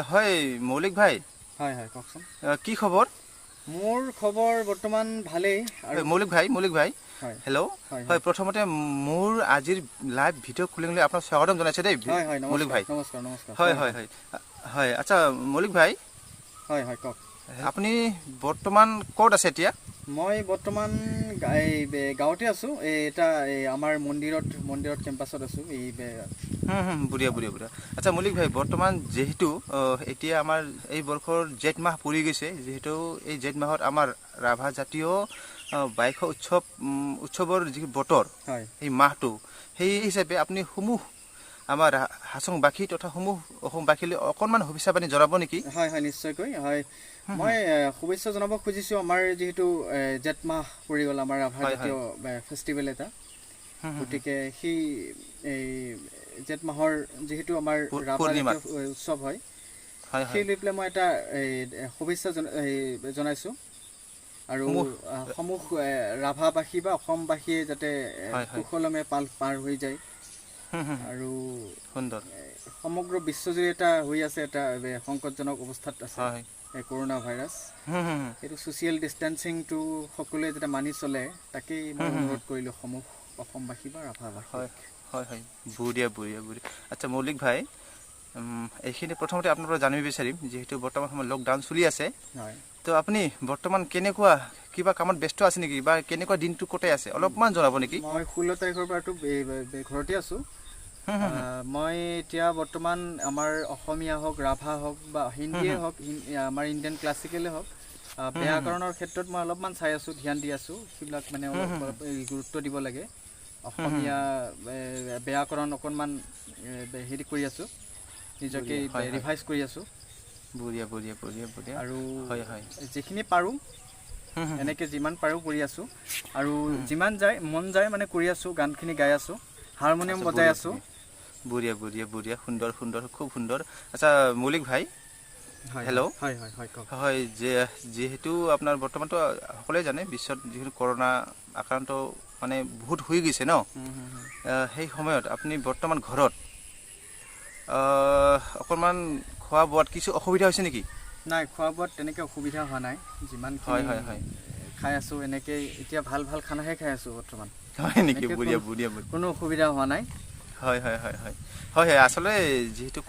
হয় মৌলিক ভাই। হয় হয়, কওকচোন। কি খবৰ? মোৰ খবৰ বৰ্তমান ভালেই আৰু মৌলিক ভাই, মৌলিক ভাই। হয়। হেল্ল'। হয়। হয়, প্ৰথমতে মোৰ আজিৰ লাইভ ভিডিঅ' কলিংলৈ আপোনাক স্বাগতম জনাইছে দেই। হয় হয়। মৌলিক নমস্কাৰ। ভাই। নমস্কাৰ, নমস্কাৰ। হয় হয় হয় হয়। আচ্ছা মৌলিক ভাই। হয় হয়, কওক। আপুনি বৰ্তমান ক'ত আছে এতিয়া? মই বৰ্তমান এই গাঁৱতে আছোঁ, এই এটা এই আমাৰ মন্দিৰত কেম্পাছত আছোঁ এই বঢ়িয়া বঢ়িয়া বঢ়িয়া। আচ্ছা মৌলিক ভাই, বৰ্তমান যিহেতু এতিয়া আমাৰ এই বৰ্ষৰ জেঠ মাহ পৰি গৈছে, যিহেতু এই জেঠ মাহত আমাৰ ৰাভা জাতীয় বাইখ উৎসৱ, উৎসৱৰ যি বতৰ, এই মাহটো, সেই হিচাপে আপুনি সমূহ আমাৰ হাছংবাসী তথা সমূহ অসমবাসীলৈ অকণমান শুভেচ্ছা বাণী জনাব নেকি? হয় হয়, নিশ্চয়কৈ। হয়, মই শুভেচ্ছা জনাব খুজিছোঁ। আমাৰ যিহেতু জেঠ মাহ পৰি গ'ল, আমাৰ ৰাভা জাতীয় ফেষ্টিভেল এটা, গতিকে সেই এই জেঠ মাহৰ যিহেতু আমাৰ ৰাভা পূৰ্ণিমাত। জাতীয় উৎসৱ হয়, হয়। সেই লৈ পেলাই মই এটা এই শুভেচ্ছা জনাইছোঁ আৰু সমূহ ৰাভাবাসী বা অসমবাসীয়ে যাতে হয়, হয়। কুশলমে পাৰ হৈ যায় হুম, হুম, আৰু সুন্দৰ। সমগ্ৰ বিশ্বজুৰি এটা হৈ আছে, এটা সংকটজনক অৱস্থাত আছে এই কৰোণা ভাইৰাছ। হুম, হুম, হুম। সেইটো ছ'চিয়েল ডিষ্টেঞ্চিংটো সকলোৱে যাতে মানি চলে, তাকেই মই অনুৰোধ কৰিলোঁ সমূহ অসমবাসী বা ৰাভাবাসী। হয় হয় হয়, বঢ়িয়া বঢ়িয়া বঢ়িয়া। আচ্ছা মৌলিক ভাই, এইখিনি প্ৰথমতে আপোনাৰ পৰা জানিব বিচাৰিম, যিহেতু বৰ্তমান সময়ত লকডাউন চলি আছে, তো আপুনি বৰ্তমান কেনেকুৱা কিবা কামত ব্যস্ত আছে নেকি বা কেনেকুৱা দিনটো কটাই আছে, অলপমান জনাব নেকি? মই 16 তাৰিখৰ পৰাতো ঘৰতে আছোঁ। হুম, হুম, মই এতিয়া বৰ্তমান আমাৰ অসমীয়া হওক, ৰাভা হওক বা হিন্দীয়ে হওক, আমাৰ ইণ্ডিয়ান ক্লাছিকেলে হওক, ব্যাকৰণৰ ক্ষেত্ৰত মই অলপমান চাই আছোঁ, ধ্যান দি আছোঁ। সেইবিলাক মানে অলপ অলপ এই গুৰুত্ব দিব লাগে। অসমীয়া ব্যাকৰণ অকণমান হেৰি কৰি আছোঁ, নিজকে হয়, হয়। ৰিভাইজ কৰি আছোঁ। বঢ়িয়া বঢ়িয়া বঢ়িয়া বঢ়িয়া। আৰু হয় হয় যিখিনি পাৰোঁ, হুম, হুম, এনেকৈ যিমান পাৰোঁ কৰি আছোঁ আৰু যিমান যায় মন যায় মানে কৰি আছোঁ, গানখিনি গাই আছোঁ, হাৰমনিয়াম বজাই আছোঁ। বঢ়িয়া বঢ়িয়া বঢ়িয়া, সুন্দৰ সুন্দৰ, খুব সুন্দৰ। আচ্ছা মৌলিক ভাই। হয়। হেল্ল'। হয় হয় হয়, কওক। হয়, যে যিহেতু আপোনাৰ বৰ্তমানতো সকলোৱে জানে বিশ্বত যিহেতু কৰোণা আক্ৰান্ত মানে বহুত হৈ গৈছে ন, হুম, হুম, হুম। সেই সময়ত আপুনি বৰ্তমান ঘৰত অকণমান খোৱা বোৱাত কিছু অসুবিধা হৈছে নেকি? নাই, খোৱা বোৱাত তেনেকৈ অসুবিধা হোৱা নাই। যিমানখিনি হয় হয় হয় খাই আছোঁ এনেকৈ, এতিয়া ভাল ভাল খানাহে খাই আছোঁ বৰ্তমান। হয় নেকি? এনেকে বঢ়িয়া বঢ়িয়া বঢ়িয়া। কোনো অসুবিধা হোৱা নাই। হয় হয় হয় হয় হয় হয়। আচলতে যিহেতু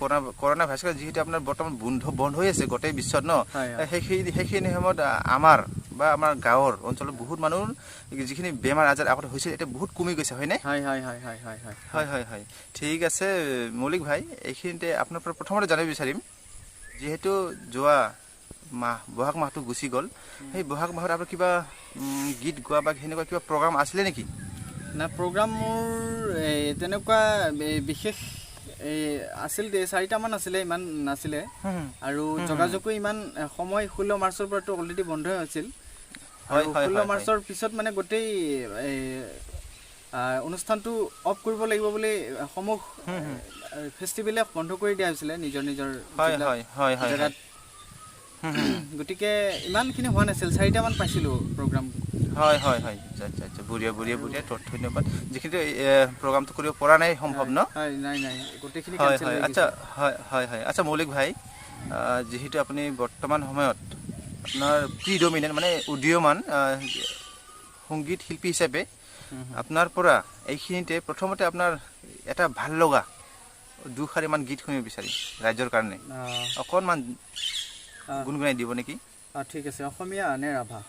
কৰোণা ভাইৰাছ যিহেতু আপোনাৰ বৰ্তমান বন্ধ বন্ধ হৈ আছে গোটেই বিশ্বত ন, হয়, হয়। সেইখিনি সময়ত আমাৰ বা আমাৰ গাঁৱৰ অঞ্চলত বহুত মানুহৰ যিখিনি বেমাৰ আজাৰ আগতে হৈছিল, এতিয়া বহুত কমি গৈছে, হয়নে? হয় হয় হয় হয় হয় হয়। হয় হয় হয়, ঠিক আছে মৌলিক ভাই, এইখিনিতে আপোনাৰ পৰা প্ৰথমতে জানিব বিচাৰিম, যিহেতু যোৱা মাহ বহাগ মাহটো গুচি গ'ল, সেই বহাগ মাহত আপোনাৰ কিবা গীত গোৱা বা সেনেকুৱা কিবা প্ৰগ্ৰাম আছিলে নেকি? না, প্ৰগ্ৰাম মোৰ এই তেনেকুৱা এই বিশেষ এই আছিল, এই চাৰিটামান আছিলে, ইমান নাছিলে। আৰু যোগাযোগো ইমান সময় 16 মাৰ্চৰ পৰাতো অলৰেডি বন্ধই হৈছিল। আৰু 16 মাৰ্চৰ পিছত মানে গোটেই এই অনুষ্ঠানটো অফ কৰিব লাগিব বুলি সমূহ ফেষ্টিভেলে বন্ধ কৰি দিয়া হৈছিলে নিজৰ নিজৰ যিবিলাক হয় হয় হয় জেগাত। গতিকে ইমানখিনি হোৱা নাছিল, চাৰিটামান পাইছিলোঁ প্ৰগ্ৰাম। হয় হয় হয়, আচ্ছা আচ্ছা আচ্ছা, বঢ়িয়া বঢ়িয়া বঢ়িয়া, ধন্যবাদ। যিখিনি প্ৰগ্ৰামটো কৰিব পৰা নাই সম্ভৱ ন? হয়, নাই নাই, গোটেইখিনি হয়। কেঞ্চেল হয়। হৈ আচ্ছা। গৈছে। হয় হয় হয়। আচ্ছা মৌলিক ভাই, যিহেতু আপুনি বৰ্তমান সময়ত আপোনাৰ প্ৰিডমিনেণ্ট মানে উদীয়মান সংগীত শিল্পী হিচাপে হুম, হুম। আপোনাৰ পৰা এইখিনিতে প্ৰথমতে আপোনাৰ এটা ভাল লগা দুশাৰীমান গীত শুনিব বিচাৰিম ৰাইজৰ কাৰণে, অকণমান গুণগুণাই দিব নেকি? ঠিক আছে। অসমীয়া নে ৰাভা?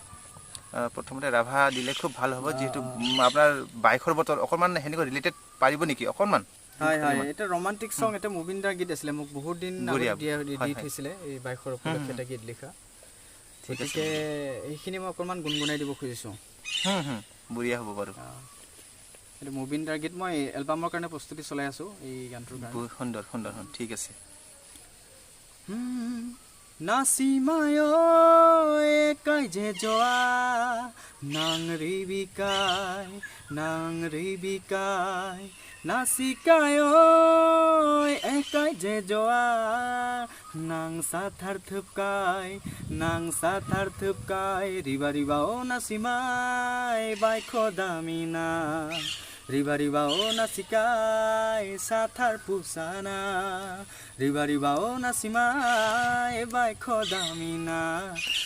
প্ৰথমতে ৰাভা দিলে খুব ভাল হ'ব, যিহেতু আপোনাৰ বাইখৰ বতৰ অকণমান সেনেকুৱা ৰিলেটেড, পাৰিব নেকি অকণমান? হয় হয়, এটা ৰোমান্টিক চং, এটা মুবিন দাৰ গীত আছিলে, মোক বহুত দিন আগত দি থৈছিলে এই বাইখৰ উপলক্ষে এটা গীত লিখা। ঠিক আছে। গতিকে এইখিনি মই অকণমান গুণগুণাই দিব খুজিছোঁ। হুম হুম, বঢ়িয়া হ'ব বাৰু। এইটো মুবিন দাৰ গীত, মই এলবামৰ কাৰণে প্ৰস্তুতি চলাই আছোঁ এই গানটোৰ কাৰণে। সুন্দৰ সুন্দৰ সুন্দৰ, ঠিক আছে। নাচিমায় কাইজে যোৱা নাংৰিবিকাই নাংৰিবিকাই, নাচিকায় একাই যে যোৱা নাং সাথাৰ থুপকাই নাং সাথাৰ থুপকাই, ৰিবা ৰিবা ও নাচিমাই বাইখ দামিনা। ৰিবা ৰিবা অ নাচিকাই চাথাৰ পুচানা, ৰিবা ৰিবা অ নাচিমাই বাইখ দামিনা,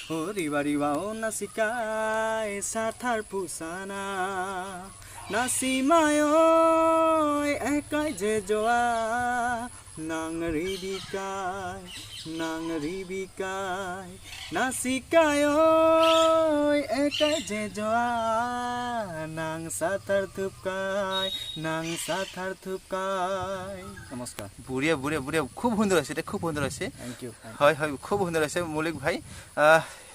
অ ৰিবা ৰিবা অ নাচিকাই চাথাৰ পুচানা, নাচিমাই ঐ একাই যে যোৱা, নাঙৰিবিকাই নাঙৰিবিকাই, নাচিকাই ঐ একাই যে যোৱা, নাং চাথাৰ থুপকাই নাং চাথাৰ থুপকাই। নমস্কাৰ। বঢ়িয়া বঢ়িয়া বঢ়িয়া, খুব সুন্দৰ হৈছে দে, খুব সুন্দৰ হৈছে। Thank U. হয় হয়, খুব সুন্দৰ হৈছে মৌলিক ভাই।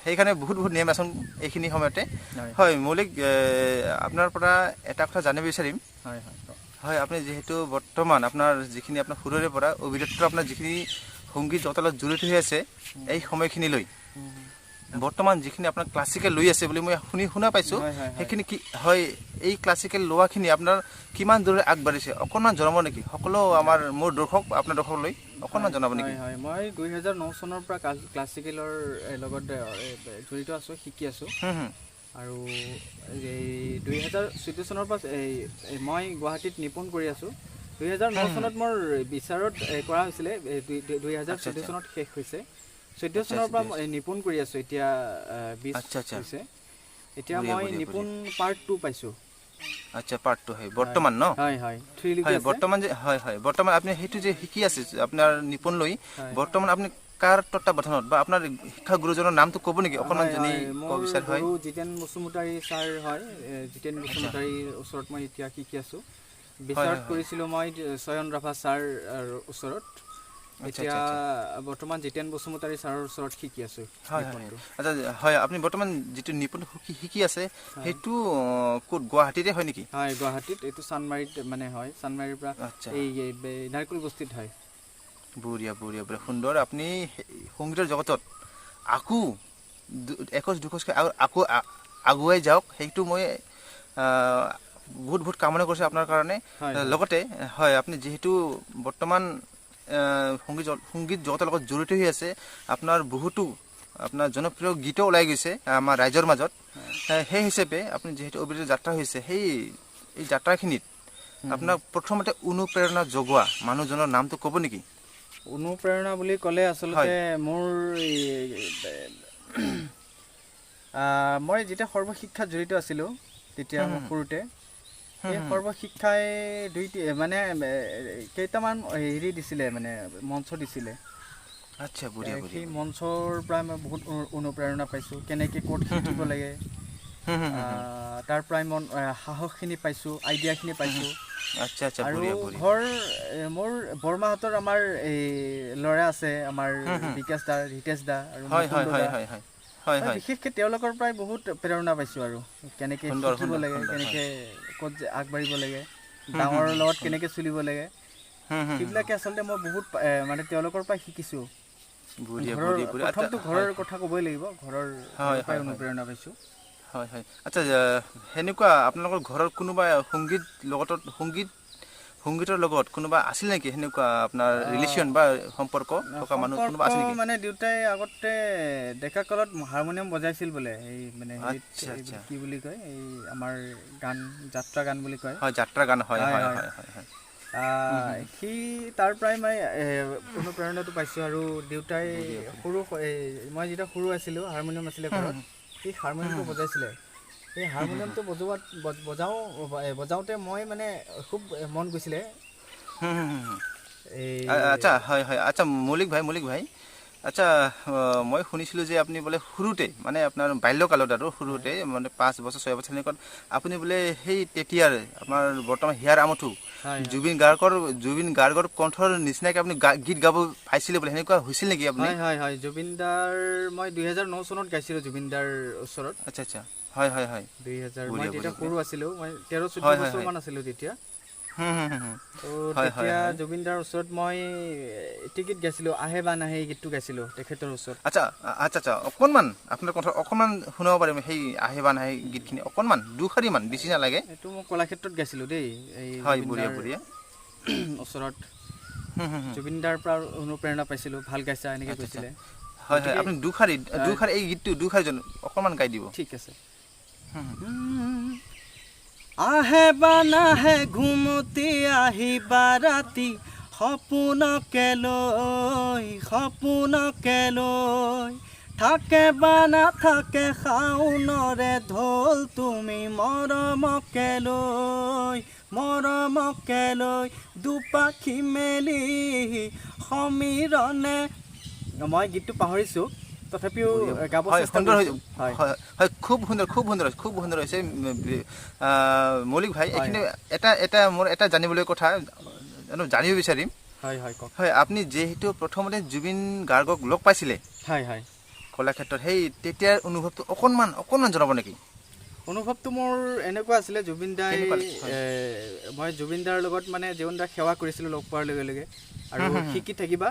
সেইকাৰণে বহুত বহুত নিয়ম আছোন এইখিনি সময়তে। হয়। হয় মৌলিক, আপোনাৰ পৰা এটা কথা জানিব বিচাৰিম। হয় হয়। হয়, আপুনি যিহেতু বৰ্তমান আপোনাৰ যিখিনি আপোনাৰ সৰুৰে পৰা অভিনেত্ৰ আপোনাৰ যিখিনি সংগীত জগতৰ লগত জড়িত হৈ আছে এই সময়খিনিলৈ বৰ্তমান যিখিনি আপোনাৰ ক্লাছিকেল লৈ আছে বুলি মই শুনা পাইছোঁ, হয়, হয়, হয়। সেইখিনি কি হয়, এই ক্লাছিকেল লোৱাখিনি আপোনাৰ কিমান দূৰে আগবাঢ়িছে অকণমান জনাব নেকি? সকলো আমাৰ মোৰ দৰ্শক আপোনাৰ দৰ্শক লৈ অকণমান জনাব নেকি? হয় হয়, মই 2009 চনৰ পৰা ক্লাছিকেলৰ লগত জড়িত আছোঁ, শিকি আছোঁ। হুম হুম। আৰু এই 2014 চনৰ পৰা এই মই গুৱাহাটীত নিপুণ কৰি আছোঁ। 2009 চনত মোৰ বিচাৰত কৰা হৈছিলে, 2014 চনত শেষ হৈছে। 14 চনৰ পৰা মই নিপুণ কৰি আছোঁ, এতিয়া 20 হৈছে। এতিয়া মই নিপুণ পাৰ্ট 2 পাইছোঁ। আচ্ছা, পাৰ্ট 2 হয় বৰ্তমান ন? হয় হয়, 3 লৈকে হয় আছে। বৰ্তমান যে হয় হয়, বৰ্তমান আপুনি সেইটো যে শিকি আছে আপোনাৰ নিপুণ লৈ, হয়। বৰ্তমান আপুনি কাৰ তত্বাৱধানত বা আপোনাৰ শিক্ষা গুৰুজনৰ নামটো ক'ব নেকি অকণমান হয়, যদি হয়, ক'ব মোৰ বিচাৰে? হয়, গুৰু জিতেন বসুমতাৰী ছাৰ হয়। জিতেন বসুমতাৰীৰ ওচৰত মই এতিয়া শিকি আছোঁ। বিচাৰত কৰিছিলোঁ মই চয়ন ৰাভা ছাৰ ওচৰত। এতিয়া বৰ্তমান জিতেন বসুমতাৰী ছাৰৰ ওচৰত শিকি আছোঁ। হয় হয়। আচ্ছা হয়, আপুনি বৰ্তমান যিটো নিপুণ শিকি আছে সেইটো ক'ত, গুৱাহাটীতে হয় নেকি? হয়, গুৱাহাটীত, এইটো চানমাৰীত মানে হয়, চানমাৰীৰ পৰা আচ্ছা, এই নাৰিকল বস্তিত হয়। বঢ়িয়া বঢ়িয়া বঢ়িয়া, সুন্দৰ। আপুনি সংগীতৰ জগতত আকৌ এখোজ দুখোজকৈ আকৌ আগুৱাই যাওক, সেইটো মই বহুত বহুত কামনা কৰিছোঁ আপোনাৰ কাৰণে। হয়। লগতে হয়, আপুনি যিহেতু বৰ্তমান সংগীত জগতৰ লগত জড়িত হৈ আছে, আপোনাৰ বহুতো আপোনাৰ জনপ্ৰিয় গীতো ওলাই গৈছে আমাৰ ৰাইজৰ মাজত, সেই হিচাপে আপুনি যিহেতু অভিনীত যাত্ৰা হৈছে, সেই এই যাত্ৰাখিনিত আপোনাক প্ৰথমতে অনুপ্ৰেৰণা জগোৱা মানুহজনৰ নামটো ক'ব নেকি? অনুপ্ৰেৰণা বুলি ক'লে আচলতে মোৰ মই যেতিয়া সৰ্বশিক্ষাত জড়িত আছিলোঁ তেতিয়া মই সৰুতে, এই সৰ্বশিক্ষাই দুই মানে কেইটামান হেৰি দিছিলে, মানে মঞ্চ দিছিলে। আচ্ছা, বঢ়িয়া বঢ়িয়া। সেই মঞ্চৰ পৰা মই বহুত অনুপ্ৰেৰণা পাইছোঁ, কেনেকৈ ক'ত শিকিব লাগে, তাৰ পৰাই মন সাহসখিনি পাইছোঁ, আইডিয়াখিনি পাইছোঁ। আচ্ছা আচ্ছা, আৰু বঢ়িয়া বঢ়িয়া। ঘৰ মোৰ বৰমাহঁতৰ আমাৰ এই ল'ৰা আছে, আমাৰ বিকাশ দা, ৰিতেশ দা আৰু হয় হয় মুকুন্দ হয় দা। হয় হয় হয় হয়, বিশেষকৈ তেওঁলোকৰ পৰাই বহুত প্ৰেৰণা পাইছোঁ আৰু কেনেকৈ সুন্দৰ, শিকিব সুন্দৰ, লাগে, সুন্দৰ, কেনেকৈ ক'ত যে আগবাঢ়িব লাগে, ডাঙৰৰ লগত কেনেকৈ চলিব লাগে, হুম, হুম, সেইবিলাকে আচলতে মই বহুত মানে তেওঁলোকৰ পৰাই শিকিছোঁ। বঢ়িয়া ঘৰৰ বঢ়িয়া বঢ়িয়া। আচ্ছা, প্ৰথমটো ঘৰৰ কথা ক'বই লাগিব, ঘৰৰ হয়, পৰাই হয়, অনুপ্ৰেৰণা পাইছোঁ। হয় হয়। আচ্ছা, সেনেকুৱা আপোনালোকৰ ঘৰৰ কোনোবা সংগীত লগত, সংগীতৰ লগত কোনোবা আছিল নেকি, সেনেকুৱা আপোনাৰ ৰিলেশ্যন বা সম্পৰ্ক থকা মানুহ কোনোবা আছে নেকি? মানে দেউতাই আগতে ডেকা কালত হাৰমনিয়াম বজাইছিল বোলে, এই মানে হেৰিত, আচ্ছা, এই আচ্ছা। কি বুলি কয়, এই আমাৰ গান, যাত্ৰা গান বুলি কয়। হয়, যাত্ৰা গান, হয় হয়, হয় হয়। হয় হয় হয়। সি তাৰ পৰাই মই অনুপ্ৰেৰণাটো পাইছোঁ। আৰু দেউতাই সৰু, মই যেতিয়া সৰু আছিলোঁ হাৰমনিয়াম আছিলে ঘৰত, সেই হাৰমনিয়ামটো বজাইছিলে। সেই হাৰমনিয়ামটো বজাওঁতে মই মানে খুব মন গৈছিলে। হুম, হুম, হুম, হুম। এই আচ্ছা হয় হয়। আচ্ছা মৌলিক ভাই, মৌলিক ভাই, আচ্ছা মই শুনিছিলোঁ যে আপুনি বোলে সৰুতে, মানে আপোনাৰ বাল্যকালত আৰু সৰুতে, মানে 5 বছৰ 6 বছৰ সেনেকুৱাত আপুনি বোলে সেই তেতিয়াৰ আপোনাৰ বৰ্তমান হিয়াৰ আমঠু হয়, জুবিন গাৰ্গৰ কণ্ঠৰ নিচিনাকৈ আপুনি গীত গাব পাইছিলে বোলে, সেনেকুৱা হৈছিল নেকি আপুনি? হয় হয় হয়, জুবিন দাৰ মই 2009 চনত গাইছিলোঁ জুবিন দাৰ ওচৰত। আচ্ছা আচ্ছা, হয় হয় হয়। 2000 মই বঢ়িয়া, তেতিয়া বঢ়িয়া। সৰু আছিলোঁ, মই 13-14 হয়, হয়, বছৰমান আছিলোঁ তেতিয়া। হুম, হুম, হুম, হুম। তো হয়, হয়, তেতিয়া হয়। জুবিন দাৰ ওচৰত মই এটি গীত গাইছিলোঁ, আহে বা নাহে, এই গীতটো গাইছিলোঁ তেখেতৰ ওচৰত। আচ্ছা আচ্ছা আচ্ছা, অকণমান আপোনাৰ কণ্ঠ অকণমান শুনাব পাৰিম সেই আহে বা নাহে গীতখিনি, অকণমান দুশাৰীমান, বেছি নালাগে। এইটো মই কলাক্ষেত্ৰত গাইছিলোঁ দেই, এই হয়, জুবিন বঢ়িয়া দাৰ বঢ়িয়া। ওচৰত। হুম, হুম, হুম। জুবিন দাৰ পৰা অনুপ্ৰেৰণা পাইছিলোঁ, ভাল গাইছা এনেকৈ আচ্ছা, কৈছিলে। হয় হয়, আপুনি দুশাৰী এই গীতটো দুশাৰী জন অকণমান গাই দিব। ঠিক আছে। হুম, হুম। আহে বা নাহে ঘুমতি আহিবা ৰাতি সপোনকে লৈ, সপোনকে লৈ, থাকে বা নাথাকে শাওনৰে ঢোল তুমি মৰমকে লৈ, মৰমকে লৈ, দুপাখি মেলি সমীৰণে। মই গীতটো পাহৰিছোঁ, তথাপিও গাব চেষ্টা সুন্দৰ কৰিছোঁ। হয় হয়, খুব সুন্দৰ, খুব সুন্দৰ, খুব সুন্দৰ হৈছে। মৌলিক ভাই, এইখিনি এটা এটা মোৰ এটা জানিবলৈ কথা জানিব বিচাৰিম। হয় হয়, কওক। হয়, আপুনি যিহেতু প্ৰথমতে জুবিন গাৰ্গক লগ পাইছিলে হয় হয় কলাক্ষেত্ৰত, সেই তেতিয়াৰ অনুভৱটো অকণমান অকণমান জনাব নেকি? অনুভৱটো মোৰ এনেকুৱা আছিলে, জুবিন দাই, মই জুবিন দাৰ লগত মানে জীৱন দাক সেৱা কৰিছিলোঁ লগ পোৱাৰ লগে লগে, আৰু শিকি থাকিবা,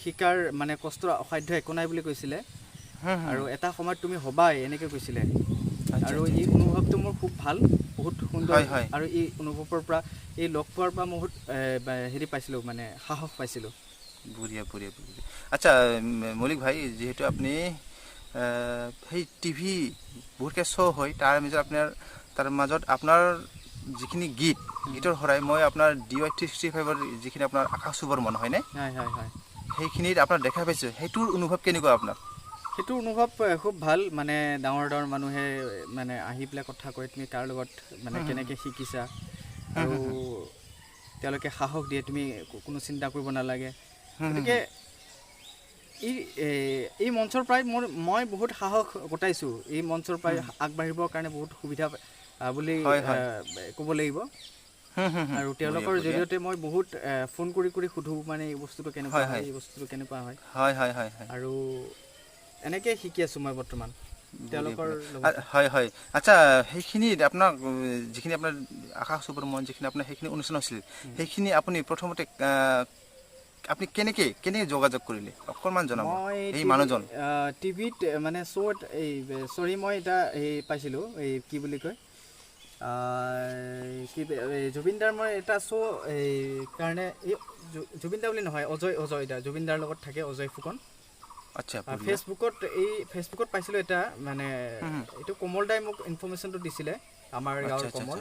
শিকাৰ মানে কষ্ট অসাধ্য একো নাই বুলি কৈছিলে, আৰু এটা সময়ত তুমি হ'বাই এনেকৈ কৈছিলে। আৰু এই অনুভৱটো মোৰ খুব ভাল, বহুত সুন্দৰ। আৰু এই অনুভৱৰ পৰা, এই লগ পোৱাৰ পৰা বহুত হেৰি পাইছিলোঁ, মানে সাহস পাইছিলোঁ। বঢ়িয়া বঢ়িয়া বঢ়িয়া। আচ্ছা মৌলিক ভাই, যিহেতু আপুনি সেই টিভি বহুতকে শ্ব' হয়, তাৰ মাজত আপোনাৰ, তাৰ মাজত আপোনাৰ যিখিনি গীত, গীতৰ শৰাই মই আপোনাৰ ডি ৱাই 365ৰ যিখিনি আপোনাৰ আকাশ চুবৰ মন হয়নে, সেইখিনিত আপোনাৰ দেখা পাইছোঁ, সেইটোৰ অনুভৱ কেনেকুৱা আপোনাৰ? সেইটো অনুভৱ খুব ভাল, মানে ডাঙৰ ডাঙৰ মানুহে মানে আহি পেলাই কথা কয়, তুমি কাৰ লগত মানে কেনেকৈ শিকিছা, আৰু তেওঁলোকে সাহস দিয়ে, তুমি কোনো চিন্তা কৰিব নালাগে। গতিকে এই মঞ্চৰ পৰাই মই বহুত সাহস গোটাইছোঁ, এই মঞ্চৰ পৰাই আগবাঢ়িবৰ কাৰণে বহুত সুবিধা বুলি ক'ব লাগিব। আৰু তেওঁলোকৰ জৰিয়তে মই বহুত ফোন কৰি কৰি সোধোঁ, মানে এই বস্তুটো কেনেকুৱা হয়, এই বস্তুটো কেনেকুৱা হয়। আৰু এনেকৈ শিকি আছোঁ মই বৰ্তমান তেওঁলোকৰ। হয় হয়। আচ্ছা, সেইখিনিত আপোনাক যিখিনি আপোনাৰ আকাশ চুবৰ মন যিখিনি আপোনাৰ সেইখিনি অনুষ্ঠান হৈছিল, সেইখিনি আপুনি প্ৰথমতে আপুনি কেনেকৈ কেনেকৈ যোগাযোগ কৰিলে অকণমান জনাব? এই মানুহজন টিভিত মানে শ্ব'ত, এই চৰি মই এটা এই পাইছিলোঁ, এই কি বুলি কয়, কি জুবিন দাৰ মই এটা শ্ব' এই কাৰণে, এই জুবিন দা বুলি নহয়, অজয়, অজয় দা, জুবিন দাৰ লগত থাকে অজয় ফুকন। আচ্ছা, ফেচবুকত, এই ফেচবুকত পাইছিলোঁ এটা, মানে এইটো কমল দাই মোক ইনফৰ্মেশ্যনটো দিছিলে, আমাৰ গাঁৱৰ কমল।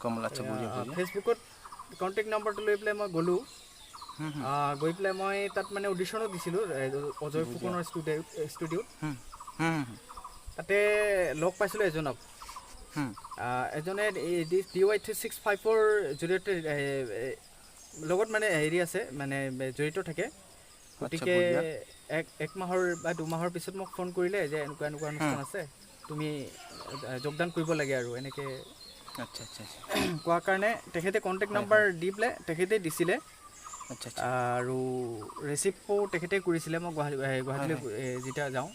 কমল, আচ্ছা। ফেচবুকত কণ্টেক্ট নাম্বাৰটো লৈ পেলাই মই গ'লোঁ, গৈ পেলাই মই তাত মানে অডিশ্যনো দিছিলোঁ অজয় ফুকনৰ ষ্টুডিঅ'ত। তাতে লগ পাইছিলোঁ এজনক, এজনে ডি ৱাই 365ৰ জৰিয়তে লগত মানে হেৰি আছে, মানে জড়িত থাকে। গতিকে এক মাহৰ বা 2 মাহৰ পিছত মোক ফোন কৰিলে যে এনেকুৱা এনেকুৱা অনুষ্ঠান আছে, তুমি যোগদান কৰিব লাগে, আৰু এনেকৈ কোৱাৰ কাৰণে তেখেতে কণ্টেক্ট নাম্বাৰ দি পেলাই তেখেতে দিছিলে, আৰু ৰিচিভো তেখেতে কৰিছিলে। মই গুৱাহাটীলৈ যেতিয়া যাওঁ,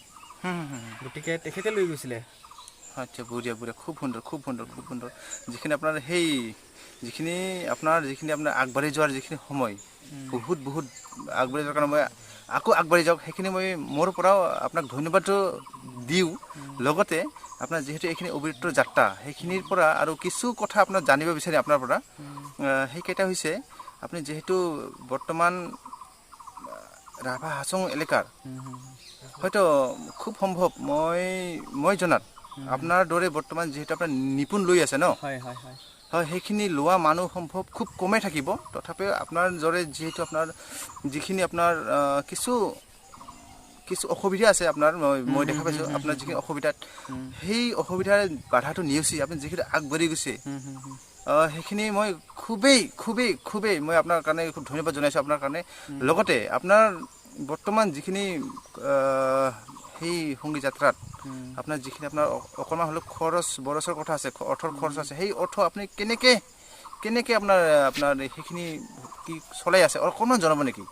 গতিকে তেখেতে লৈ গৈছিলে। আচ্ছা, বঢ়িয়া বঢ়িয়া, খুব সুন্দৰ, খুব সুন্দৰ, খুব সুন্দৰ। যিখিনি আপোনাৰ সেই যিখিনি আপোনাৰ যিখিনি আপোনাৰ আগবাঢ়ি যোৱাৰ যিখিনি সময়, বহুত বহুত আগবাঢ়ি যোৱাৰ কাৰণে মই আকৌ আগবাঢ়ি যাওক, সেইখিনি মই মোৰ পৰাও আপোনাক ধন্যবাদটো দিওঁ। লগতে আপোনাৰ যিহেতু এইখিনি অবিৰত যাত্ৰা, সেইখিনিৰ পৰা আৰু কিছু কথা আপোনাক জানিব বিচাৰি আপোনাৰ পৰা, সেইকেইটা হৈছে আপুনি যিহেতু বৰ্তমান ৰাভা হাছং এলেকাৰ, হয়তো খুব সম্ভৱ মই মই জনাত আপোনাৰ দৰে বৰ্তমান যিহেতু আপোনাৰ নিপুণ লৈ আছে ন, হয়, সেইখিনি লোৱা মানুহ সম্ভৱ খুব কমেই থাকিব। তথাপিও আপোনাৰ দৰে যিহেতু আপোনাৰ যিখিনি আপোনাৰ কিছু কিছু অসুবিধা আছে আপোনাৰ, মই দেখা পাইছোঁ আপোনাৰ যিখিনি অসুবিধাত, সেই অসুবিধাৰ বাধাটো নেওচি আপুনি যিখিনি আগবাঢ়ি গৈছে, সেইখিনি মই খুবেই খুবেই খুবেই মই আপোনাৰ কাৰণে খুব ধন্যবাদ জনাইছোঁ আপোনাৰ কাৰণে। লগতে আপোনাৰ বৰ্তমান যিখিনি সেই সংগীত যাত্ৰাত আপোনাৰ যিখিনি আপোনাৰ অকণমান হ'লেও খৰচ বৰচৰ কথা আছে, অৰ্থৰ খৰচ আছে, সেই অৰ্থ আপুনি কেনেকৈ কেনেকৈ আপোনাৰ আপোনাৰ সেইখিনি কি চলাই আছে অকণমান জনাব নেকি?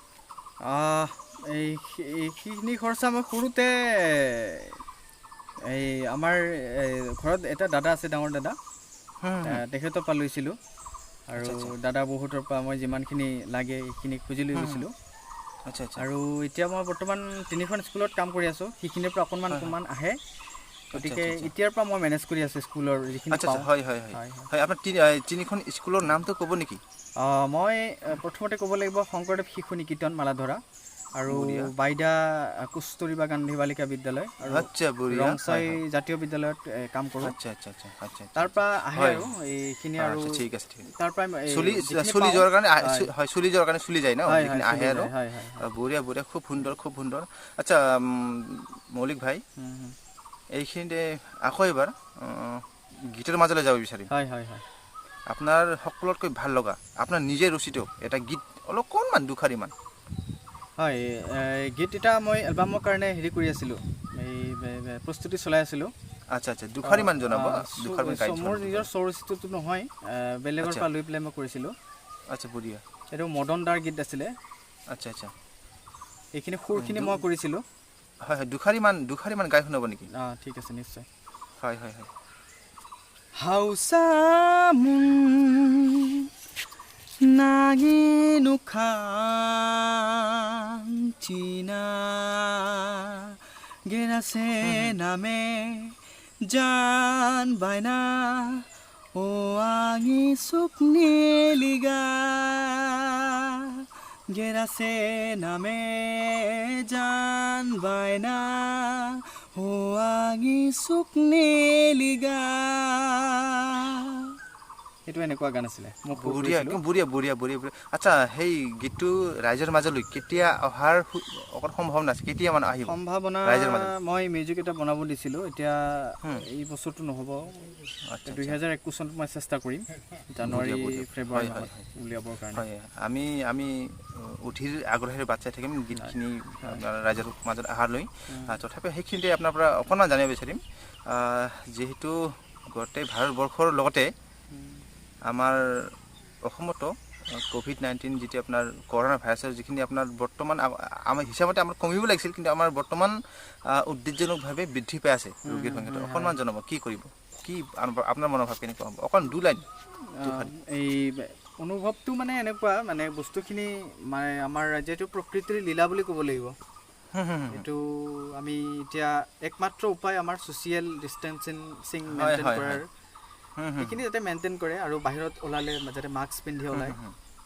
এইখিনি খৰচা মই সৰুতে এই আমাৰ ঘৰত এটা দাদা আছে, ডাঙৰ দাদা, তেখেতৰ পৰা লৈছিলোঁ, আৰু দাদা বহুতৰ পৰা মই যিমানখিনি লাগে সেইখিনি খুজি লৈ গৈছিলোঁ। আৰু এতিয়া মই বৰ্তমান 3খন স্কুলত কাম কৰি আছোঁ, সেইখিনিৰ পৰা অকণমান অকণমান আহে, গতিকে এতিয়াৰ পৰা মই মেনেজ কৰি আছোঁ স্কুলৰ যিখিনি। হয় হয় হয় হয়। আপোনাৰ 3খন স্কুলৰ নামটো ক'ব নেকি? মই প্ৰথমতে ক'ব লাগিব শংকৰদেৱ শিশু নিকেতন মালাধৰা, আৰু বাইদা কস্তুৰিবা গান্ধী বালিকা বিদ্যালয় আৰু আচ্ছা বঢ়িয়া ৰংচাই জাতীয় বিদ্যালয়ত কাম কৰোঁ। আচ্ছা আচ্ছা আচ্ছা আচ্ছা। তাৰ পৰা আহে আৰু এইখিনি আৰু ঠিক আছে, ঠিক আছে। তাৰ পৰা চুলি চুলি যোৱাৰ কাৰণে, হয়, চুলি যোৱাৰ কাৰণে চুলি যায় ন যিখিনি আহে আৰু। হয়, বঢ়িয়া বঢ়িয়া, খুব সুন্দৰ, খুব সুন্দৰ। আচ্ছা মৌলিক ভাই, এইখিনিতে আকৌ এবাৰ গীতৰ মাজলৈ যাব বিচাৰিম। হয় হয় হয়। আপোনাৰ সকলোতকৈ ভাল লগা আপোনাৰ নিজে ৰচিত এটা গীত অলপমান দুখাৰিমান। হয়, গীত এটা মই এলবামৰ কাৰণে হেৰি কৰি আছিলোঁ, এই প্ৰস্তুতি চলাই আছিলোঁ। আচ্ছা আচ্ছা, দুখাৰিমান জনাব। দুখাৰিমান গাই মোৰ নিজৰ স্বৰচিতটো নহয়, বেলেগৰ পৰা লৈ পেলাই মই কৰিছিলোঁ। আচ্ছা বঢ়িয়া। এইটো মদন দাৰ গীত আছিলে। আচ্ছা আচ্ছা, এইখিনি সুৰখিনি মই কৰিছিলোঁ। হয় হয়, দুখাৰিমান গাই শুনাব নেকি? অঁ ঠিক আছে, নিশ্চয়। হয় হয় হয়। হাউচামুন নাগিনুখান চীনা গেরাসে নামে জান বাইনা ও আঙি সুকনি লিগা গেরাসে নামে জান বাইনা ও আঙি সুকনি লিগা। সেইটো এনেকুৱা গান আছিলে। বঢ়িয়া, একদম বঢ়িয়া বঢ়িয়া বঢ়িয়া বঢ়িয়া। আচ্ছা, সেই গীতটো ৰাইজৰ মাজলৈ কেতিয়া অহাৰ অকণ সম্ভাৱনা আছে? কেতিয়া মানে আহিব সম্ভাৱনা? ৰাইজৰ মাজত মই মিউজিক এটা বনাব দিছিলোঁ, এতিয়া এই বছৰটো নহ'ব। 2021 চনত মই চেষ্টা কৰিম, জানুৱাৰী ফেব্ৰুৱাৰী মাহত উলিয়াবৰ কাৰণে। হয়, আমি আমি অধীৰ আগ্ৰহেৰে বাট চাই থাকিম গীতখিনি ৰাইজৰ মাজত অহাৰ লৈ। তথাপিও সেইখিনিতে আপোনাৰ পৰা অকণমান জানিব বিচাৰিম, যিহেতু গোটেই ভাৰতবৰ্ষৰ লগতে আমাৰ অসমতো COVID-19 যিটো আপোনাৰ কৰোণা ভাইৰাছৰ যিখিনি আপোনাৰ বৰ্তমান আমাৰ হিচাপতে আমাৰ কমিব লাগিছিল, কিন্তু আমাৰ বৰ্তমান উদ্বেগজনকভাৱে বৃদ্ধি পাই আছে ৰোগীৰ সংখ্যাটো। অকণমান জনাব, কি কৰিব, কি আপোনাৰ মনোভাৱ কেনেকুৱা হ'ব, অকণ দু লাইন। এই অনুভৱটো মানে এনেকুৱা, মানে বস্তুখিনি মানে আমাৰ যিহেতু প্ৰকৃতিৰ লীলা বুলি ক'ব লাগিব, এইটো আমি এতিয়া একমাত্ৰ উপায় আমাৰ ছ'চিয়েল ডিষ্টেঞ্চিং মেইনটেইন কৰাৰ, সেইখিনি যাতে মেইনটেইন কৰে আৰু বাহিৰত ওলালে যাতে মাস্ক পিন্ধি ওলায়,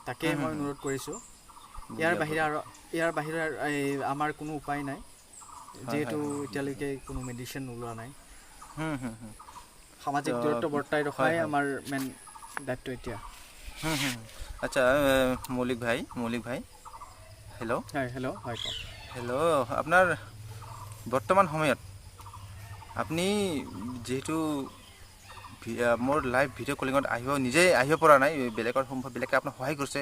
তাকে মই অনুৰোধ কৰিছোঁ। ইয়াৰ বাহিৰে আমাৰ কোনো উপায় নাই, যিহেতু এতিয়ালৈকে কোনো মেডিচিন ওলোৱা নাই। সামাজিক দূৰত্ব বৰ্তাই ৰখাই আমাৰ মেইন দায়িত্ব এতিয়া। আচ্ছা মৌলিক ভাই, মৌলিক ভাই, হেল্ল'। হয় হেল্ল'। হয় কওক। হেল্ল', আপোনাৰ বৰ্তমান সময়ত আপুনি যিহেতু মোৰ লাইভ ভিডিঅ' কলিঙত আহিব, নিজে আহিব পৰা নাই, বেলেগৰ সম্ভৱ বেলেগে আপোনাক সহায় কৰিছে,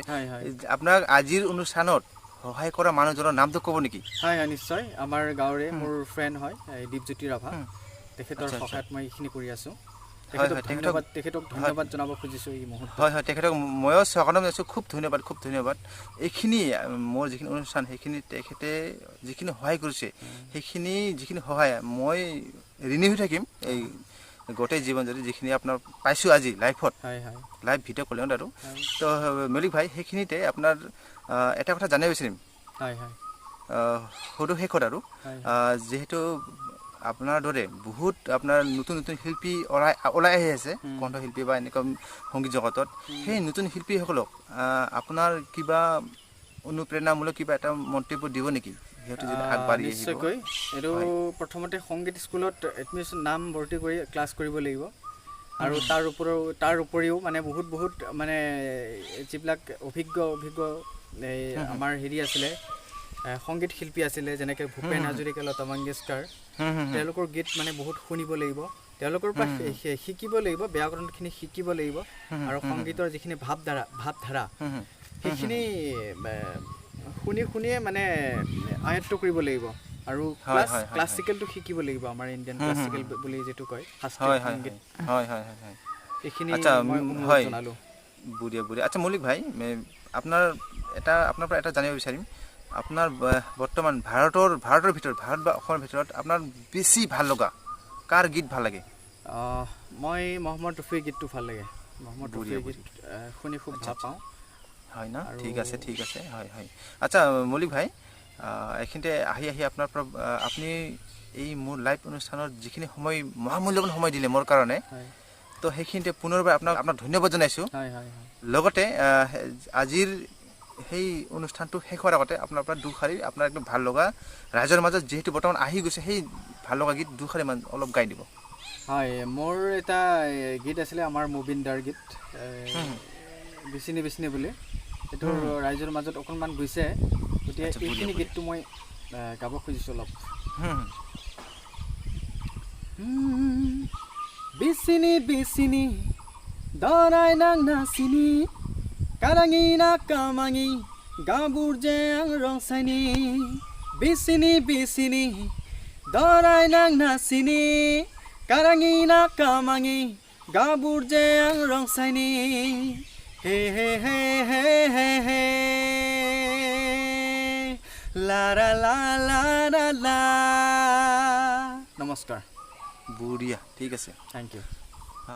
আপোনাক আজিৰ অনুষ্ঠানত সহায় কৰা মানুহজনৰ নামটো ক'ব নেকি? হয় হয় নিশ্চয়। আমাৰ গাঁৱৰে মোৰ ফ্ৰেণ্ড হয় দীপজ্যোতি ৰাভা, তেখেতৰ সহায়ত মই এইখিনি কৰি আছোঁ। তেখেতক ধন্যবাদ জনাব খুজিছোঁ এই মুহূৰ্তত। হয় হয়, তেখেতক ময়ো স্বাগতম জনাইছোঁ। খুব ধন্যবাদ, খুব ধন্যবাদ। এইখিনি মোৰ যিখিনি অনুষ্ঠান, সেইখিনি তেখেতে যিখিনি সহায় কৰিছে, সেইখিনি যিখিনি সহায় মই ঋণী হৈ থাকিম এই গোটেই জীৱন যদি যিখিনি আপোনাৰ পাইছোঁ আজি লাইফত, লাইভ ভিডিঅ' কলিঙত আৰু। তো মৌলিক ভাই, সেইখিনিতে আপোনাৰ এটা কথা জানিব বিচাৰিম সদৌ শেষত আৰু, যিহেতু আপোনাৰ দৰে বহুত আপোনাৰ নতুন নতুন শিল্পী ওলাই আহি আছে, কণ্ঠশিল্পী বা এনেকুৱা সংগীত জগতত, সেই নতুন শিল্পীসকলক আপোনাৰ কিবা অনুপ্ৰেৰণামূলক কিবা এটা মন্তব্য দিব নেকি? নিশ্চয়কৈ। এইটো প্ৰথমতে সংগীত স্কুলত এডমিশ্যন নাম ভৰ্তি কৰি ক্লাছ কৰিব লাগিব, আৰু তাৰ উপৰিও মানে বহুত বহুত মানে যিবিলাক অভিজ্ঞ অভিজ্ঞ এই আমাৰ হেৰি আছিলে সংগীত শিল্পী আছিলে, যেনেকৈ ভূপেন হাজৰিকা, লতা মংগেশকাৰ, তেওঁলোকৰ গীত মানে বহুত শুনিব লাগিব, তেওঁলোকৰ পৰা শিকিব লাগিব, ব্যাকৰণখিনি শিকিব লাগিব, আৰু সংগীতৰ যিখিনি ভাৱধাৰা সেইখিনি শুনি শুনিয়ে মানে আয়ত্ব কৰিব লাগিব, আৰু ক্লাছিকেলটো শিকিব লাগিব, আমাৰ ইণ্ডিয়ান ক্লাছিকেল বুলি যিটো কয় শাস্ত্ৰীয় সংগীত। হয় হয় হয়, এইখিনি মই অনুৰোধ জনালোঁ। বঢ়িয়া বঢ়িয়া। আচ্ছা মৌলিক ভাই, আপোনাৰ পৰা এটা জানিব বিচাৰিম, আপোনাৰ বৰ্তমান ভাৰতৰ ভিতৰত, ভাৰত বা অসমৰ ভিতৰত আপোনাৰ বেছি ভাল লগা কাৰ গীত ভাল লাগে? মই মহম্মদ ৰফিৰ গীতটো ভাল লাগে। মহম্মদ ৰফিৰ গীত শুনি খুব ভাল পাওঁ। হয় ন, ঠিক আছে ঠিক আছে, হয় হয়। আচ্ছা মৌলিক ভাই, এইখিনিতে আহি আহি আপোনাৰ পৰা আপুনি এই মোৰ লাইভ অনুষ্ঠানত যিখিনি সময়, মহামূল্যৱান সময় দিলে মোৰ কাৰণে, তো সেইখিনিতে পুনৰবাৰ আপোনাক ধন্যবাদ জনাইছোঁ। লগতে আজিৰ সেই অনুষ্ঠানটো শেষ হোৱাৰ আগতে আপোনাৰ পৰা দুশাৰী আপোনাৰ একদম ভাল লগা, ৰাইজৰ মাজত যিহেতু বৰ্তমান আহি গৈছে, সেই ভাল লগা গীত দুশাৰীমান অলপ গাই দিব। হয়, মোৰ এটা গীত আছিলে আমাৰ মুবিন দাৰ গীত, বিচিনি বিচিনি বুলি, এইটো ৰাইজৰ মাজত অকণমান গৈছে, গতিকে এইখিনি গীতটো মই গাব খুজিছোঁ অলপ। বিচিনি বিচিনি দৰাই নাং নাচিনি কাৰাঙি না কামাঙি গাঁবোৰ যে আং ৰংচাইনি, বিচিনি বিচিনি দৰাই নাং নাচিনি কাৰাঙি না কামাঙি গাঁবোৰ যে আং ৰংচাইনি, হে হে হে হে হে হে লা লা লা লা লা। নমস্কাৰ। বঢ়িয়া, ঠিক আছে, thank U.